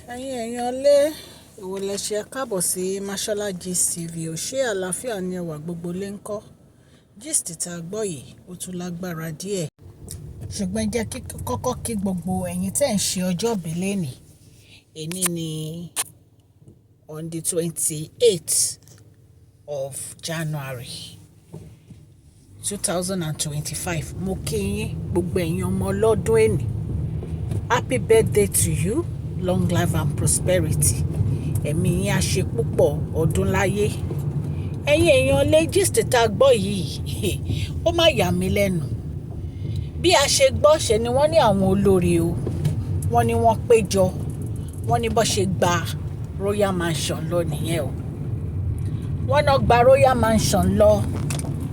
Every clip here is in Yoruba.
Ẹ̀yin èèyàn lé, ìwọ lẹ ṣe káàbọ̀ sí Mashola Gist TV. Ò ṣe àlàáfíà ní ẹwà gbogbo lè ń kọ́. Gist tá a gbọ́ yìí, ó tún lágbára díẹ̀. Ṣùgbọ́n jẹ́ kí kọ́kọ́ kí gbogbo ẹ̀yin tí ẹ̀ ń ṣe ọjọ́ ìbí lónìí. Èní ni on the 28th of January 2025. Mo kí yín gbogbo ẹ̀yin ọmọ ọlọ́dún èní. Happy birthday to you, long life and prosperity. Ẹ̀mí yín á ṣe púpọ̀ ọdún láyé. Ẹ̀yin èèyàn lé, gist tá a gbọ́ yìí, ó má yà mí lẹ́nu. Bí a ṣe gbọ́ ṣe ni wọ́n ní àwọn olórí o. Wọ́n ní wọ́n péjọ. Wọ́n ní bó ṣe gba Royal Mansion lọ nìyẹn o. Wọ́n náà gba Royal Mansion lọ.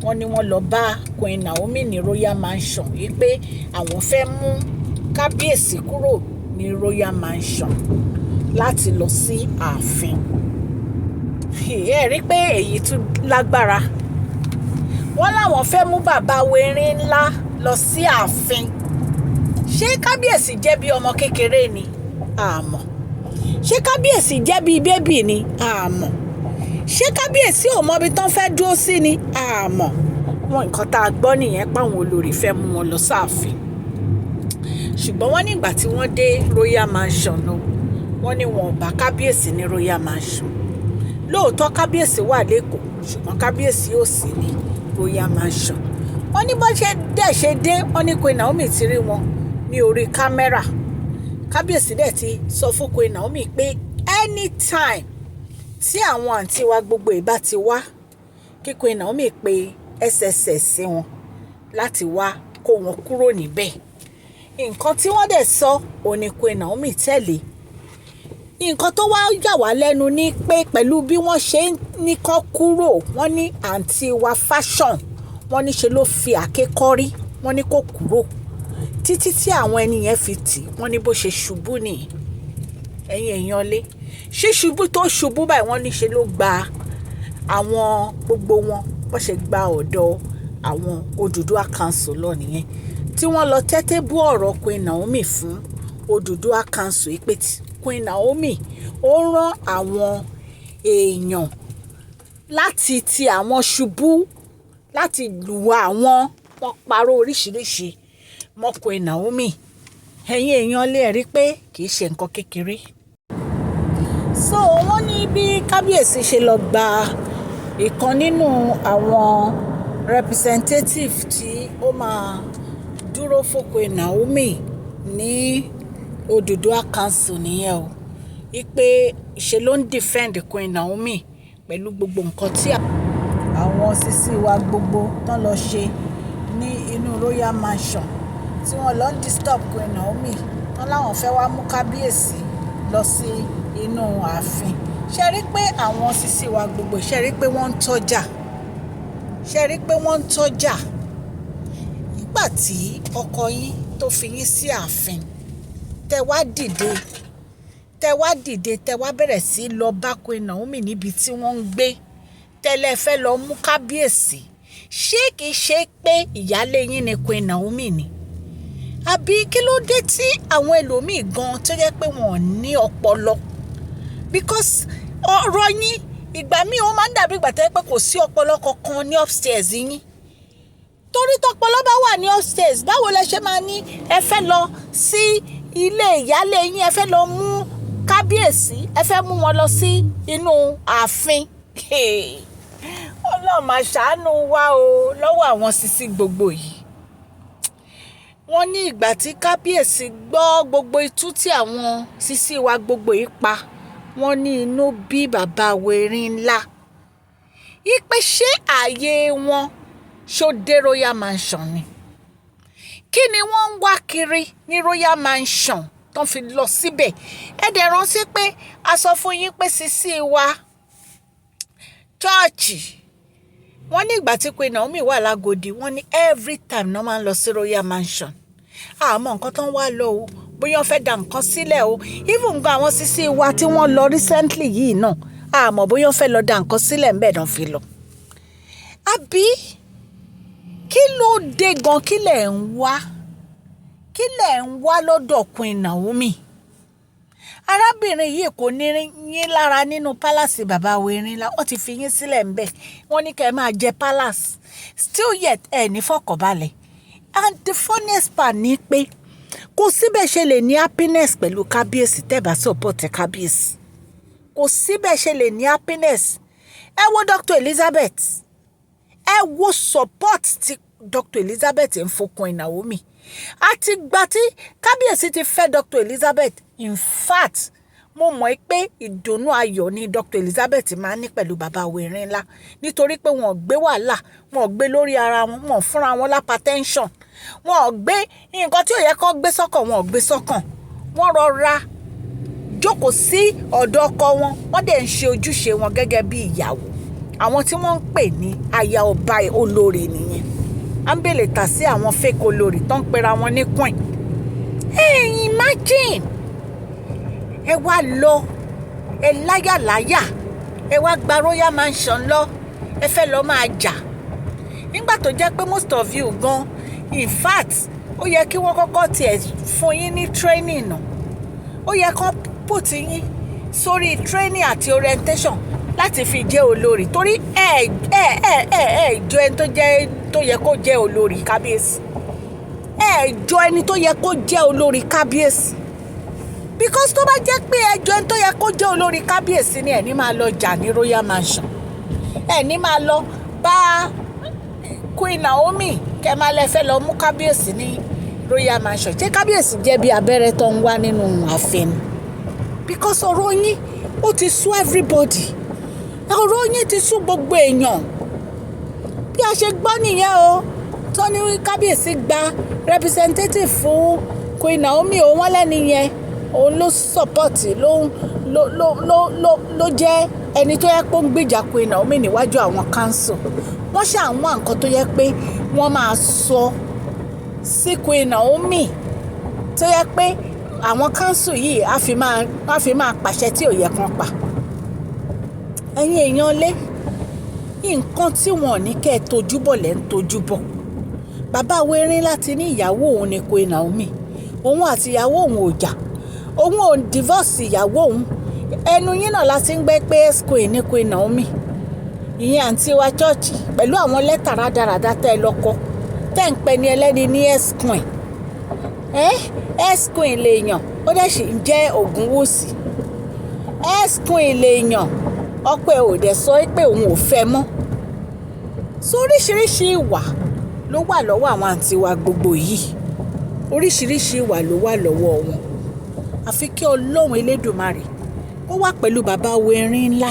Wọ́n ní wọ́n lọ bá Queen Naomi ní Royal Mansion wípé àwọn fẹ́ mú kábíyèsí kúrò ní Royal Mansion láti lọ sí ààfin. Ẹ rí pé èyí tún lágbára. Wọ́n láwọn fẹ́ mú bàbá wẹ̀rin ńlá lọ sí ààfin. Ṣé kábíyèsí jẹ́ bí ọmọ kékeré ni? Àmọ́. Ṣé kábíyèsí jẹ́ bí baby ni? Àmọ́. Ṣé kábíyèsí ò mọ ibi tán fẹ́ dúró sí ni? Àmọ́. Wọn nǹkan tá a gbọ́ nìyẹn páwọn olórí fẹ́ mú wọn lọ sáàfin. Ṣùgbọ́n wọ́n ní ìgbà tí wọ́n dé Royal Mansion o, wọ́n ní wọn ò bá kábíyèsí ní Royal Mansion. Lóòótọ́ kábíyèsí wà l'Ékòó, ṣùgbọ́n kábíyèsí ò sí ní Royal Mansion. Wọ́n ní bó ṣe dẹ̀ ṣe dé, wọ́n ní Queen Naomi ti rí wọn ní orí camera. Kábíyèsí dẹ̀ ti sọ fún Queen Naomi pé anytime tí àwọn àǹtí wa gbogbo ìbá ti wá, kí Queen Naomi pe SSS sí wọn láti wá kó wọn kúrò níbẹ̀. Nǹkan tí wọ́n dẹ̀ sọ, òun ní Queen Naomi tẹ̀lé. Nǹkan tó wá yà wá lẹ́nu ni pé pẹ̀lú bí wọ́n ṣe ní kó kúrò, wọ́n ní àǹtí wa Fashion, wọ́n ní ṣe ló fi àáké kọ́rí, wọ́n ní kó kúrò títí tí àwọn ẹni yẹn fi tì, wọ́n ní bó ṣe ṣubú nìyí. Ẹ̀yin èèyàn lé, ṣé ṣubú tó ṣubú báyìí, wọ́n ní ṣe ló gba àwọn gbogbo wọn, bó ṣe gba ọ̀dọ̀ àwọn Odùduwà Council lọ nìyẹn, tí wọ́n lọ tẹ́tẹ́ bú ọ̀rọ̀ Queen Naomi fún Odùduwà Council pé Queen Naomi ó rán àwọn èèyàn láti ti àwọn ṣubú, láti lù àwọn, wọ́n parọ́ oríṣìíríṣìí mọ́ Queen Naomi. Ẹ̀yin èèyàn lé, ẹ rí pé kì í ṣe nǹkan kékeré. So wọ́n ní bí kábíyèsí ṣe lọ gba ìkan nínú àwọn representative tí ó máa dúró fún Queen Naomi ní Odùduwà Council nìyẹn o. Wípé ṣe ló ń defend Queen Naomi pẹ̀lú gbogbo nǹkan tí àwọn sisi wa gbogbo tán lọ ṣe ní inú Royal Mansion, tí wọ́n lọ ń disturb Queen Naomi, tán láwọn fẹ́ wá mú kábíyèsí lọ sí inú ààfin. Ṣé rí pé àwọn sisi wa gbogbo, ṣé rí pé wọ́n ń tọ́jà? Ṣé rí pé wọ́n ń tọ́jà? Nígbà tí ọkọ yín tó fi yín sí ààfin, tẹ wá dìde, tẹ wá dìde, tẹ wá bẹ̀rẹ̀ sí lọ bá Queen Naomi níbi tí wọ́n ń gbé, tẹ́lẹ̀ fẹ́ lọ mú kábíyèsí. Ṣé kìí ṣe pé ìyálé yín ni Queen Naomi ni? Àbí kí ló dé tí àwọn ẹlòmíì gan tó jẹ́ pé wọ́n ò ní ọpọlọ? Because ọ̀rọ̀ yín ìgbà míì, ó máa ń dàbí ìgbà tó jẹ́ pé kò sí ọpọlọ kankan ní upstairs yín. Torí tọpọlọ bá wà ní upstairs, báwo lẹ ṣe máa ní ẹ fẹ́ lọ sí ilé ìyálé yín, ẹ fẹ́ lọ mú kábíyèsí, ẹ fẹ́ mú wọn lọ sí inú ààfin? Ọlọ́run máa ṣàánú wa o lọ́wọ́ àwọn sisi gbogbo yìí. Wọ́n ní ìgbà tí kábíyèsí gbọ́ gbogbo itú tí àwọn sisi wa gbogbo yìí pa, wọ́n ní inú bí bàbá wẹ̀rin ńlá ipe ṣé ààyè wọn ṣó dé Royal Mansion ni? Kí ni wọ́n ń wá kiri ní Royal Mansion tó fi lọ síbẹ̀? Ẹ dẹ̀ rántí pé a sọ fún yín pé sisi wa church, wọ́n ní ìgbà tí Queen Naomi wà lágòdì, wọ́n ní every time náà máa ń lọ sí Royal Mansion. Àmọ́ nǹkan tó ń wá lọ o, bóyá wọ́n fẹ́ da nǹkan sílẹ̀ o. Even gan àwọn sisi wa tí wọ́n lọ recently yìí náà, àmọ́ bóyá wọ́n fẹ́ lọ da nǹkan sílẹ̀ ńbẹ̀ náà fi lọ. Àbí kí ló dé gan? Kí lẹ̀ ń wá? Kí lẹ̀ ń wá lọ́dọ̀ Queen Naomi? Arábìnrin yìí kò ní yín lára nínú palace bàbá wa Erinla. Wọ́n ti fi yín sílẹ̀ ńbẹ̀. Wọ́n ní kí ẹ máa jẹ palace. Still yet, ẹ ní fọkànbalẹ̀. And the funniest part ni pé kò sí bẹ́ẹ̀ ṣe lè ní happiness pẹ̀lú kábíyèsí tẹ́ bá support kábíyèsí. Kò sí bẹ́ẹ̀ ṣe lè ní happiness. Ẹ wo Dr. Elizabeth. Ẹ wo support tí Dr. Elizabeth ń fún Queen Naomi. Àti ìgbà tí kábíyèsí ti fẹ́ Dr. Elizabeth, in fact, mo mọ̀ pé ìdùnnú ayọ̀ ni Dr. Elizabeth máa ń ní pẹ̀lú bàbá wa Erinla, nítorí pé wọn ò gbé wàhálà, wọn ò gbé lórí ara wọn, wọn ò fúnra wọn l'hypertension, wọn ò gbé nǹkan tí ò yẹ kó gbé sọ́kàn, wọn ò gbé sọ́kàn. Wọ́n rọra jókòó sí ọ̀dọ̀ ọkọ wọn, wọ́n dẹ̀ ń ṣe ojúṣe wọn gẹ́gẹ́ bí ìyàwó. Àwọn tí wọ́n ń pè ní aya ọba olórí nìyẹn. À ń bèlè tà sí àwọn fake olórí tó ń pera wọn ní queen. Hey, imagine, ẹ wá lọ, ẹ láyàláyà, ẹ wá gba royal mansion lọ, ẹ fẹ́ lọ máa jà nígbà tó jẹ́ pé most of you gan, in fact, ó yẹ kí wọ́n kọ́kọ́ tiẹ̀ fún yín ní training nà. Ó yẹ kán put yín sórí training àti orientation láti fi jẹ́ olórí, torí ẹ jọ ẹni tó jẹ́ tó yẹ kó jẹ́ olórí kábíyèsí. Ẹ jọ ẹni tó yẹ kó jẹ́ olórí kábíyèsí, because tó bá jẹ́ pé ẹ jọ ẹni tó yẹ kó jẹ́ olórí kábíyèsí ni, ẹ ní máa lọ jà ní royal mansion, ẹ ní máa lọ bá Queen Naomi kẹ máa lẹ fẹ́ lọ mú kábíyèsí ní royal mansion. Ṣé kábíyèsí jẹ́ bí abẹ́rẹ́ tó ń wá nínú ààfin ni? Because ọ̀rọ̀ yín, ó ti sú everybody. Ọ̀rọ̀ yín ti sú gbogbo èèyàn. Bí a ṣe gbọ́ nìyẹn o, tó ní kábíyèsí gba representative fún Queen Naomi o. Wọ́n lẹ́ni yẹn, òun ló support, ló jẹ́ ẹni tó yẹ pé ó ń gbèjà Queen Naomi níwájú àwọn council. Wọ́n ṣàwọn nǹkan tó yẹ pé wọ́n máa sọ sí Queen Naomi, tó yẹ pé àwọn council yìí á fi máa pàṣẹ tí ò yẹ kán pa. Ẹ̀yin èèyàn lé, nǹkan tí wọn ò ní kẹ́ ẹ tojú bọ̀ lẹ́ ń tojú bọ̀. Bàbá Wẹ̀rin láti ní ìyàwó òun ni Queen Naomi. Òun àti ìyàwó òun ò jà, òun ò divorce ìyàwó òun. Ẹnu yín náà láti ń gbẹ́ pé ex queen ní Queen Naomi, ìyẹn àǹtí wa chọ́ọ̀chì, pẹ̀lú àwọn lẹ́tà rádaràda tẹ́ ẹ lọ́kọ tẹ́ ń pẹ́ ní ẹlẹ́ni ní ex queen. Ẹ́ ex queen lèèyàn, ó dẹ̀ sì ń jẹ́ Ògúnwùsì. Ex queen lèèyàn, ọkọ ẹ̀ ò dẹ̀ sọ pé òun ò fẹ́ mọ́. So oríṣiríṣi ìwà ló wà lọ́wọ́ àwọn àǹtí wa gbogbo yìí. Oríṣiríṣi ìwà ló wà lọ́wọ́ wọn. Àfi kí Ọlọ́run Elédùmarè kó wà pẹ̀lú bàbá wa Erin ńlá.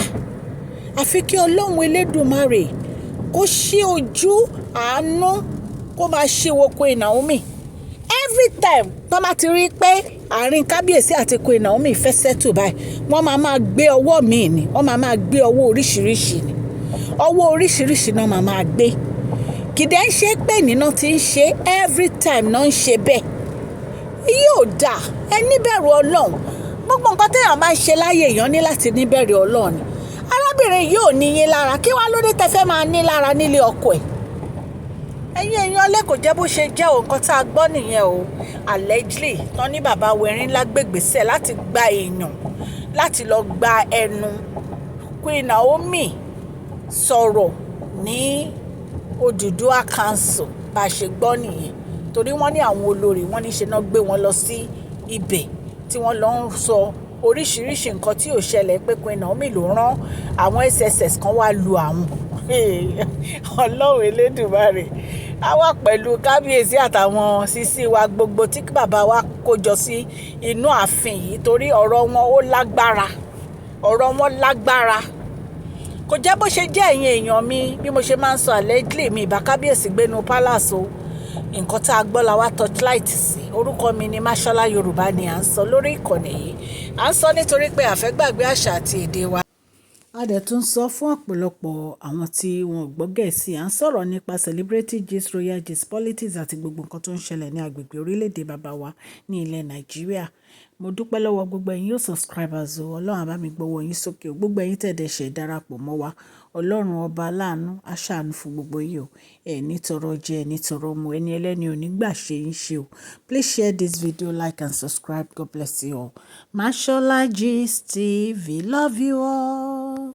Àfi kí Ọlọ́run Elédùmarè kó ṣí ojú àánú, kó máa ṣí wo Queen Naomi. Every time tó bá ti rí pé àárín kábíyèsí àti Queen Naomi fẹ́ settle báyìí, wọ́n máa máa gbé ọwọ́ míì ni. Wọ́n máa máa gbé ọwọ́ oríṣiríṣi ni. Ọwọ́ oríṣiríṣi náà máa máa gbé. Kìdẹ́ ń ṣe pé nínà tí ń ṣe, every time náà ń ṣe bẹ́ẹ̀. Yóò dáa, ẹ níbẹ̀rù Ọlọ́run. Gbogbo nǹkan téèyàn bá ń ṣe láyé, èèyàn ní láti níbẹ̀rù Ọlọ́run ni. Arábìnrin yóò ní yín lára. Kí wá lóde tẹ́ fẹ́ máa ní lára nílé ọkọ ẹ̀? Ẹ̀yin èèyàn lé, kò jẹ́ bó ṣe jẹ́ o. Nǹkan tá a gbọ́ nìyẹn o. Allegedly, tán ní bàbá Wẹ̀rin lágbègbèsẹ̀ láti gba èèyàn láti lọ gba ẹnu Queen Naomi sọ̀rọ̀ ní Odùduwà Council. Bá a ṣe gbọ́ nìyẹn, torí wọ́n ní àwọn olórí wọ́n ní ṣe náà gbé wọn lọ sí ibẹ̀ tí wọ́n lọ ń sọ oríṣiríṣi nǹkan tí ò ṣẹlẹ̀, pé Queen Naomi ló rán àwọn SSS kan wá lu àwọn. Ọlọ́run Elédùmarè á wà pẹ̀lú kábíyèsí àtàwọn sísí wa gbogbo tí bàbá wa kó jọ sí inú ààfin yìí, torí ọ̀rọ̀ wọn ó lágbára, ọ̀rọ̀ wọn lágbára. Kò jẹ́ bó ṣe jẹ́. Ẹ̀yin èèyàn mi, bí mo ṣe máa ń sọ, allegedly, mi ìbá kábíyèsí gbénu palace o. Nǹkan tá a gbọ́ la wá torchlight sí. Orúkọ mi ni Mashola. Yorùbá ni à ń sọ lórí ìkànnì yìí. À ń sọ nítorí pé a fẹ́ gbàgbé àṣà àti èdè wa. A dẹ̀ tún sọ fún ọ̀pọ̀lọpọ̀ àwọn tí wọn ò gbọ́ Gẹ̀ẹ́sì. À ń sọ̀rọ̀ nípa celebrity gist, royal gist, politics àti gbogbo nǹkan tó ń ṣẹlẹ̀ ní agbègbè orílẹ̀-èdè bàbá wa ní ilẹ̀ Nàìjíríà. Mo dúpẹ́ lọ́wọ́ gbogbo ẹ̀yin yóò subscribers o. Ọlọ́run á bá mi gbọ́wọ́ yín sókè o. Gbogbo ẹ̀yin tẹ̀ dẹ̀ ṣẹ̀ darapọ̀ mọ́ wa. Ọlọ́run ọba aláàánú á ṣàánú fún gbogbo yín o. Ẹ ní tọrọ jẹ, ẹ ní tọrọ mu, ẹni ẹlẹ́ni ò ní gbà ṣe yín ṣe o. Please share this video, like and subscribe. God bless you all. Mashola Gist TV. Love you all.